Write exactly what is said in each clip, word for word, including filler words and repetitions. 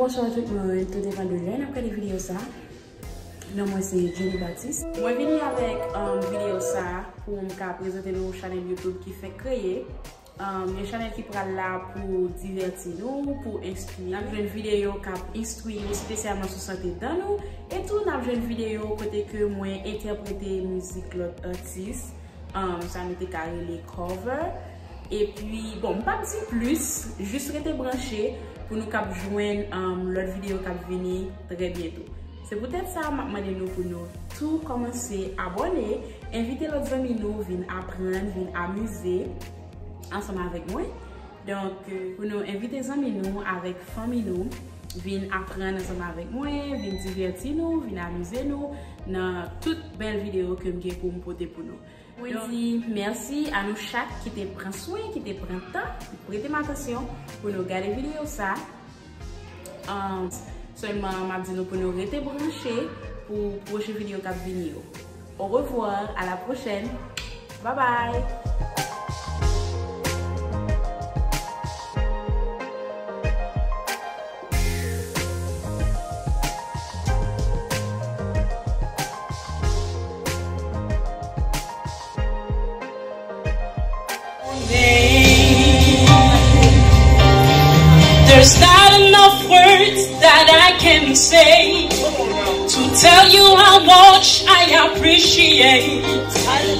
Bonswa tout moun, tou depann de lè n ap gade videyo sa. Non mwen se Jenny Baptiste. Mwen vini avèk um, videyo sa pou m ka prezante nou chanèl YouTube ki fèk kreye. Um, yon chanèl ki pral la pou divèti nou, pou enstwi. N ap jwenn videyo k ap enstwi nou espesyalman sou sante dan nou. E tou n ap jwenn videyo kote ke mwen entèprete mizik lòt atis. Um, sa nou te ka rele cover. Epi, bon, m p ap di plis, jis rete branche pou nou k ap jwenn um, lòt videyo k ap vini trè byento. Se poutèt sa, m ap mande nou pou nou tou kòmanse abòne, envite lòt zanmi nou vin aprann, vin amize ansanm avèk mwen. Donk, euh, pou nou envite zanmi nou avèk fanmi nou vin aprann ansanm avèk mwen, vin divèti nou, vin amize nou nan tout bèl videyo ke m gen pou m pote pou nou. Mwen di mèsi a nou chak ki te pran swen, ki te pran tan, prete m atansyon pou nou gade videyo sa. Um, sèlman, m ap di nou pou nou rete branche pou pwochen videyo k ap vini yo. Au revoir, à la prochaine. Bye bye. There's not enough words that I can say to tell you how much I appreciate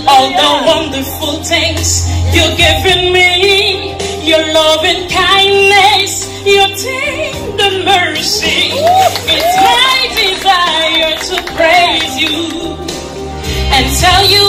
all the wonderful things you've given me. Your love and kindness, your tender mercy. It's my desire to praise you and tell you